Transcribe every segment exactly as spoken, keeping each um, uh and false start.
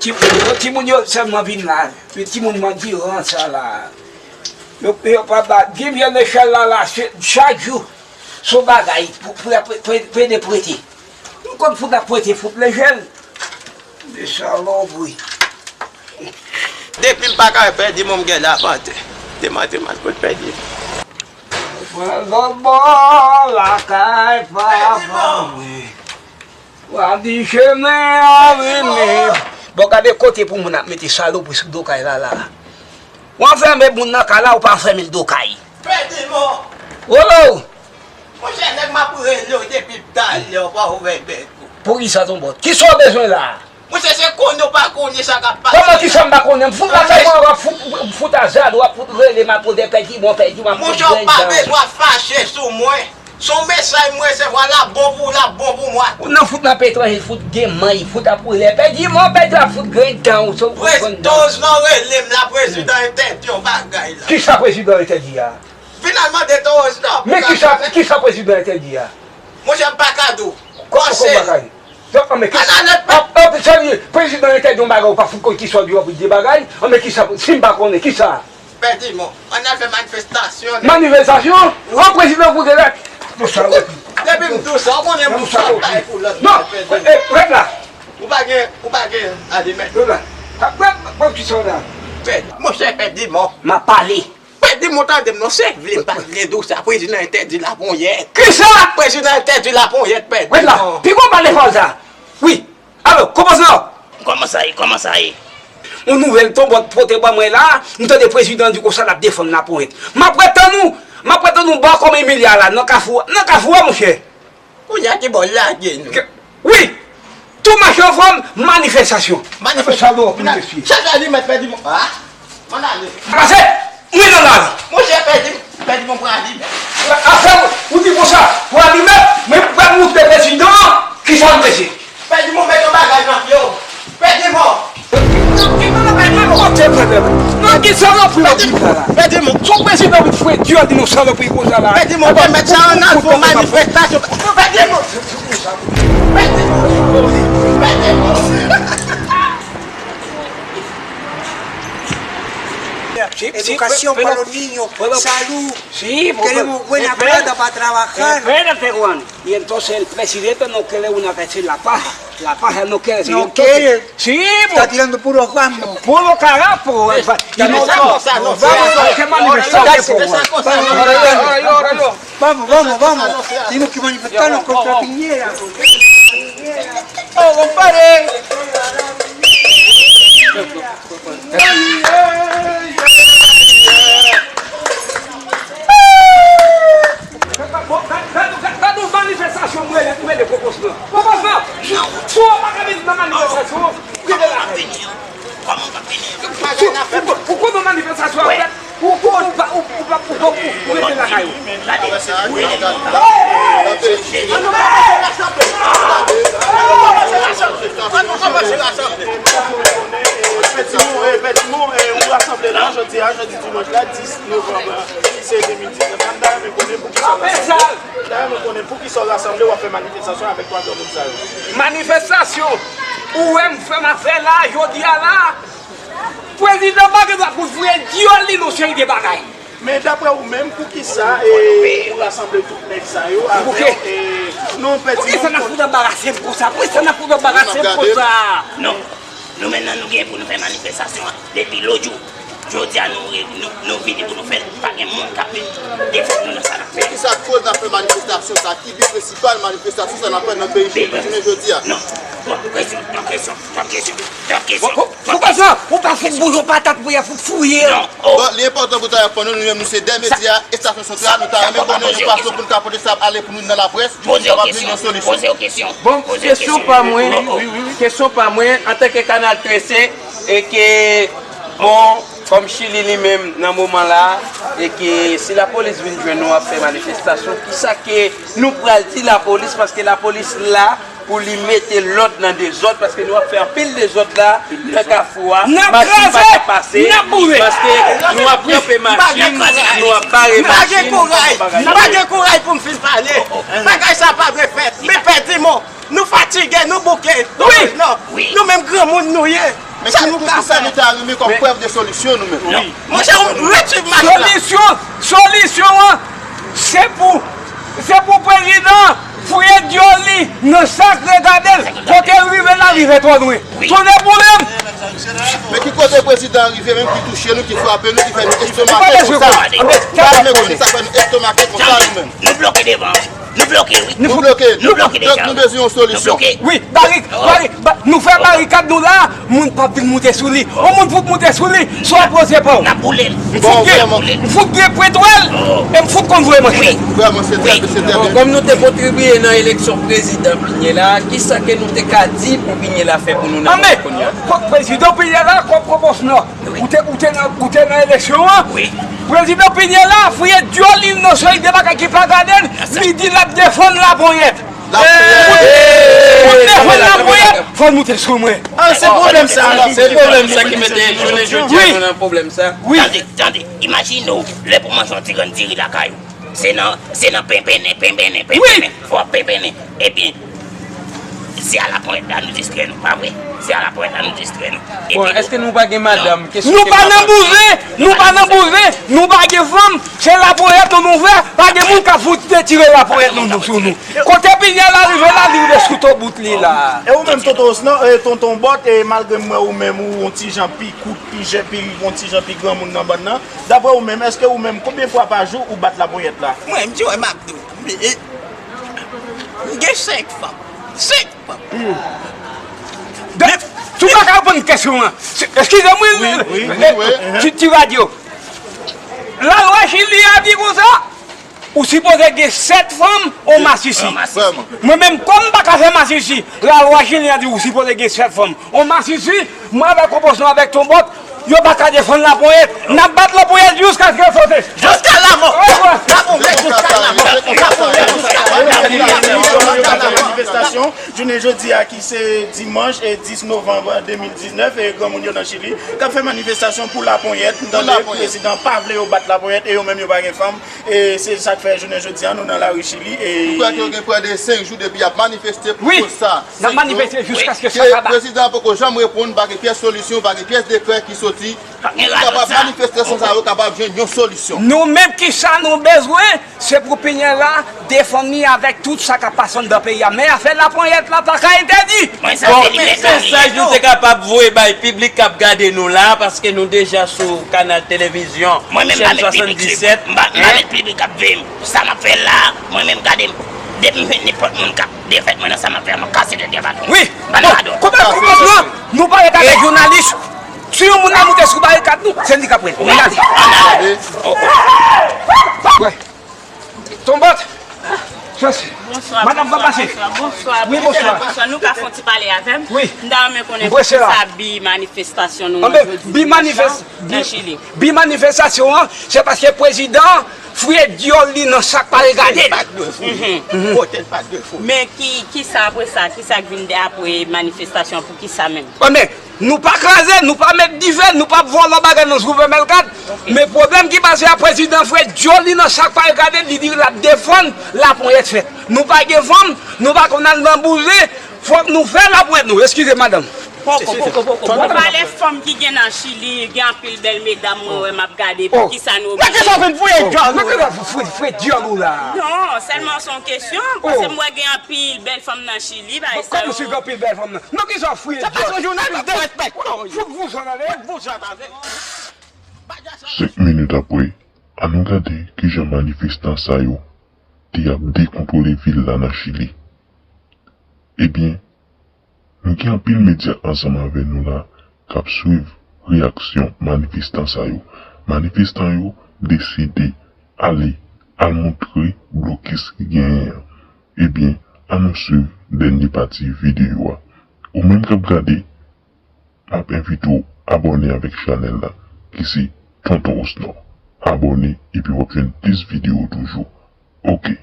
Ti, yo, timoun yo sèlman vin la. Yo timoun mandiran sa la. Yo, yo pa ba, Divyen Lechèl la, la, se, chak jou, se yon bagay pou, pou, pou, pou ede prete. M konn fout ap prete fout lejèl. De salopri. Depi m pa ka pèdi, mwen m gen la pante. Demanti m al kot pèdi. Pran lòt bò lakay papa mwen. Wa di chemen an vini. Bon, gade kote pou moun ap mete salopri sou do kay la, la. Ou anfèmen moun nan kay la, ou pa anfèmen l do kay. Pèdi mò. Wolo! Monchè, nèg m ap rele w depi talè, w pa ouvè bèk ou. Poukisa, tonbòt? Kisa w bezwen la? Monchè, se konnen w pa konnen sa k ap pase. Kòman kisa m pa konnen? M fout la fè mwen, w ap fout, fout azad, w ap fout rele m ap poze pèdi mwen, pèdi mwen, ap fout grenn dan. Monchè, w pa bezwen fache sou mwen. Se yon mesaj mwen resevwa, l ap bon pou ou, l ap bon pou mwen. Ou nan fout nan peyi etranje, fout gen manch, fout ap rele pèdi mwen, pèdi ap fout grenn dan, ou se ou fout grenn dan. Toz nan rele m la, prezidan entèdi yon bagay la. Kisa prezidan entèdi a? Finalman, de Toz nan. Men kisa, kisa prezidan entèdi a? Monchè, m pa ka di w. Kòman bagay? An, men ki, an, an, men prezidan entèdi yon bagay, ou pa fout konn kisa w di w ap di bagay. An, men kisa, si m pa konnen, kisa? Pèdi mò. Ann al fè manifestasyon. Manifestasyon? Wi. An, prezidan pou te la. Depi m di w sa, w konnen moun sa bay pou lòt. Non, pèdi mò. E, rete la. Ou pa gen, ou pa gen alimè. Rete la. Pèdi mò. Monchè, pèdi mò. M ap pale. Pèdi mò, tande m non, se vle m pa vle di w sa, prezidan entèdi laponyèt. Kisa? Prezidan entèdi laponyèt, pèdi mò. Rete la. Pi gwo pale fò sa. Wi. Alo, kòman sa? Kòman sa ye? Kòman sa ye? Yon nouvèl tonbòt pote ban mwen la, m tande prezidan di konsa l ap defann laponyèt. M ap ret tann ou, m ap ret tann ou bò kòm Emilia la, nan kafou, nan kafou a, monchè. Kounye a ki bò l lage nou? Wi! Tou mache anfòm, manifestasyon. Manifestasyon. Chache alimèt, pèdi mò. Ah! Ann ale. Pase! Mwen nan la! Monchè, pèdi, pèdi mò pran alimèt. Afè, ou di konsa, pran alimèt, men pral moutre prezidan an kisa m te fè. Pèdi mò, met yon bagay nan pye w. Pèdi mò. Nan ki salopri w ap viv la la? Pèdi mò. Son prezidan vin foure dyòl li nan salopri konsa la. Pèdi mò, te met sa ann al fè manifestasyon. Pèdi mò. Pèdi mò. Pèdi mò. Educación para los niños, salud. Sí, porque queremos buena plata para trabajar. Espérate, Juan. Y entonces el presidente no quiere una tercera paja. La paja no quiere, señor. No quiere. Sí, está tirando puro gambo. Puro carapo. Y nos vamos, nos vamos, hay que manifestarse, Juan. Vamos, vamos, vamos. Tenemos que manifestarnos contra Piñera. Oh, compadre. Gade yon manifestasyon, m rele, m rele Kokos lan. Kokos lan! Pou w pa ka vin nan manifestasyon, ou rete lakay ou. Ou, ou, ou konnen manifestasyon ap fèt? Ou, ou, ou pa, ou, ou pa, ou pa, ou, ou rete lakay ou. Gade, ou rele. Ann nou kòmanse rasanble. Ann nou kòmanse rasanble. Pèdi mò, eh, pèdi mò, eh, ou rasanble la, jodi a, jodi dimanch la, dis novanm, se de mil diznèf la. M ta renmen konnen poukisa w rasanble. M ta renmen konnen poukisa w rasanble, w ap fè manifestasyon avèk twa granmoun sa yo. Manifestasyon! Ou wè m fè m afè la, jodi a la, prezidan pa gen dwa pou l foure dyòl li nan yon seri de bagay. Men daprè ou menm, poukisa, eh, ou rasanble tout nèg sa yo avè w, eh, non, pèdi mò. Poukisa n ap fout anbarase m konsa? Poukisa n ap fout anbarase m konsa? Non. Nou menm nan nou gen pou nou fè manifestasyon an depi lòt jou. Jodi a nou, nou, nou vini pou nou fè l. Pa gen moun k ap vin defann nou nan sa n ap fè. Men ki sa k koz n ap fè manifestasyon sa? Ki bi prensipal manifestasyon sa n ap fè nan peyi Chili jounen jodi a? Non. Twòp kesyon, twòp kesyon, twòp kesyon, twòp kesyon. Ou pa fout bouje yon patat pou y a fout fouye. Non. Bon, li enpòtan pou ta reponn nou, nou menm nou se de medya, estasyon santral, nou ta renmen konnen yon fason pou nou ka pote sa ale pou nou nan laprès. Poze yo kesyon, poze yo kesyon. Bon, kesyon pa mwen, kesyon pa mwen, antanke Kanal trese, e ke, bon, kòm Chili li menm nan moman la, e ke si lapolis vin jwenn nou ap fè manifestasyon, kisa ke nou pral di lapolis, paske lapolis la pou li mete lòd nan dezòd, paske nou ap fè anpil dezòd la nan kafou a, machin pa ka pase, paske nou ap kanpe machin, nou ap bare machin, nou pa gen kouraj, nou pa gen kouraj pou m fin pale. Bagay sa pa dwe fèt. Men pèdi mò, nou fatige, nou bouke. Wi. Non, nou menm granmoun nou ye. Men ki, ki sa nou ta renmen kòm prèv de solisyon nou menm? Monchè, ou retire machin la. Solisyon, solisyon an, se pou, se pou prezidan fouye dyòl li nan sak, regade l, kote l rive la, rive twò lwen. Tonnè pou menm! Men ki kote prezidan an rive menm ki touche nou, ki frape nou, ki fè nou estomake konsa? Ba men kote sa fè nou estomake konsa nou menm. Nou bloke devan. Nou bloke, wi. Nou bloke. Nou bloke deja. Donk nou bezwen yon solisyon. Nou bloke. Wi, barik, barik, ba- nou fè barikad nou la, moun p ap vin moute sou li. Yon moun fout moute sou li, se yon pwoze pa w. N ap boule l. M fout gen, m fout gen pwentwèl, e m fout konn voye manchèt. Vrèman, se trè, se trè byen. Kòm nou te kontribiye nan eleksyon prezidan Pinye la, kisa ke nou te ka di pou Pinye la fè pou nou nan moman kounye a? Prezidan Pinye la, kòm pwopozan, ou te, ou te nan, ou te nan eleksyon an. Prezidan Pinye la, fouye dyòl li nan seri de bagay ki pa gade l, li di l ap defann laponyèt. Pou defann laponyèt, fò l moute sou mwen. Ah, se pwoblèm sa, se pwoblèm sa ki mete jounen jodi a nou nan pwoblèm sa. Wi. Tande, tande, imajine w, lè pou manje yon ti grenn diri lakay ou. Se nan, se nan penpennen, penpennen, penpennen. Fò w ap penpennen. Ebyen, se a laponyèt la nou distrè nou, pa vre? Se a laponyèt la nou distrè nou. Bon, èske nou pa gen madanm? Nou pa nan bouzen, nou pa nan bouzen, nou pa gen fanm, se laponyèt nou nou vle, pa gen moun k ap fout detire laponyèt nou, nou sou nou. Kote Pinye la rive la, li rive sou to bout li la. E ou menm, tonton Osnan, e tonton Bòt, e malgre m wè ou menm, ou yon ti jan pi kout, pi jèn, pi, yon ti jan pi granmoun nan bann nan, daprè ou menm, èske ou menm, konbyen fwa pa jou ou bat laponyèt la? Mwen, m di w, m ap di w, e, m gen senk fanm. Senk fanm. Tou pa ka reponn kesyon an. Eskize m, wi, ti, ti radyo. Lalwa Chili a di konsa, ou sipoze gen sèt fanm, on masisi. Mwen menm, kòm m pa ka fè masisi, lalwa Chili a di ou sipoze gen sèt fanm, on masisi. Mwen avèk Opozisyon, avèk Tonbòt, yo pa ka defann laponyèt. N ap bat laponyèt jiskaske l sote. Jiska lamò. Laponyèt jiska lamò. Laponyèt jiska lamò. Manifestasyon jounen jodi a ki se dimanch e dis novanm de mil diznèf, e granmoun yo nan Chili k ap fè manifestasyon pou laponyèt. M tande prezidan pa vle yo bat laponyèt e yo menm yo pa gen fanm. E se sa k fè jounen jodi a nou nan lari Chili. E m kwè ke gen prè de senk jou depi y ap manifeste pou koz sa. N ap manifeste jiskaske sa kaba. Prezidan an poko janm reponn, pa gen pyès solisyon, pa gen pyès dekrè ki soti pou kapab manifestasyon sa yo kapab jwenn yon solisyon. Nou menm, kisa nou bezwen, se pou Pinye la defann li avèk tout sa k ap pase anndan peyi a. Men afè laponyèt la pa ka entèdi. Bon, mesaj nou te kapab voye bay piblik k ap gade nou la, paske nou deja sou kanal televizyon Chèn swasanndisèt. M pa, m pa met piblik k ap veye m. Sa m ap fè la, mwen menm gade m. Depi m jwenn nenpòt moun k ap defèt mwen nan sa m ap fè a, m ap kase tèt li a baton. Wi. Ban m padon. Kòman, kòman nou pa ret avèk jounalis? Si yon moun ap moute sou barikad nou, se li k ap ret. Ann ale. Ann ale. Tonbòt. Chans. Bonswa, madanm, bonswa, pase. Bonswa, bonswa, wi, bonswa, bonswa. Nou ka fè yon ti pale avè m? Wi. M ta renmen konnen poukisa bi manifestasyon nou an jodi dimanch lan nan Chili. Bi manifestasyon an, se paske prezidan fouye dyòl li nan sak pa regade l. Kote l pa de fou. Men ki, kisa apre sa, kisa k vin de apre manifestasyon, poukisa menm? Bon, men, nou pa kraze, nou pa met dife, nou pa vòlò bagay nan Jovenel kat. Men pwoblèm ki pase a, prezidan fouye dyòl li nan sak pa regade l, li di l ap defann laponyèt fèt. Nou pa gen fanm, nou pa konn al nan bouzen, fòk nou fè laponyèt nou. Eskize, madanm. Poko, poko, poko. Ou pale fanm ki gen nan Chili, gen anpil bèl medam mwen wè m ap gade, poukisa nou oblije? Nan kisa w vin fouye dyòl? Nan kisa w fouye, fouye dyòl ou la? Non, sèlman se yon kesyon, paske m wè gen anpil bèl fanm nan Chili, pa egzanp. Kòman si gen anpil bèl fanm nan? Nan kisa w fouye dyòl? Se pa yon jounalis de respè. Fout voujan ale. Fout voujan ale. Senk minit apre, ann nou gade kijan manifestan sa yo te ap dekontwole vil la nan Chili. Ebyen, nou gen anpil medya ansanm avè nou la k ap swiv reyaksyon manifestan sa yo. Manifestan yo deside ale, al montre blokis ki genyen an. Ebyen, ann nou swiv dènye pati videyo a. Ou menm k ap gade, m ap envite w abòne avèk chanèl la, ki se Tonton Osnò. Abòne, epi w ap jwenn plis videyo toujou. Oke,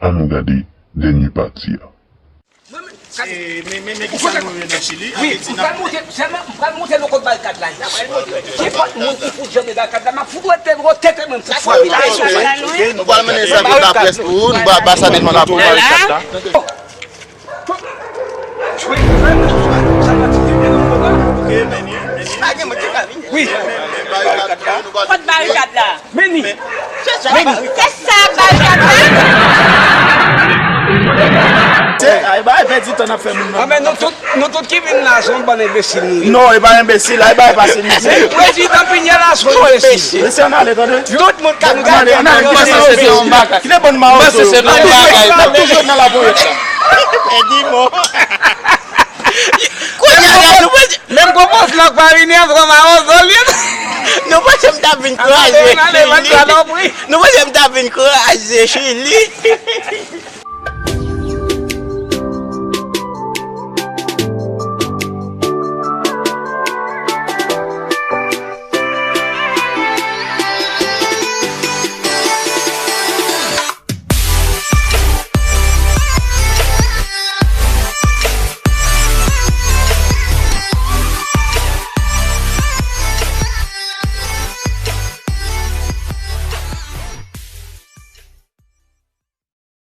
ann nou gade dènye pati a. E, men, men, men kisa nou ye nan Chili? Wi, m pral monte, sèlman, m pral monte nan kot barikad la. Nenpòt moun ki fout janbe barikad la, m ap fout wè tèt, wè tèt mwen, m fout frape l. Oke, nou pral mennen sa pou laprès pou ou, nou pral ba sa devan laprès. Barikad la. Oke, men, Se sa, se sa, bay kaka. Se, ay, bay, pèdi tan ap fè moun nan. Ah, men nou tout, nou tout ki vin la, se yon bann enbesil nou ye. Non, e pa enbesil, ay, bay pase mizik. Prezidan Pinyè la, se yon enbesil. Mesye, ann ale, tande. Tout moun k ap gade, ann ale, ann ale, ann ale. Kite bann mawozo yo. N ap toujou, n ap toujou nan laponyèt la. Pèdi mo. Kounye a, nou pa Menm konpòz lòk pa vini an, pran mawozo li. Nou panse m t ap vin kraze Chili. Nou panse m t ap vin kraze Chili.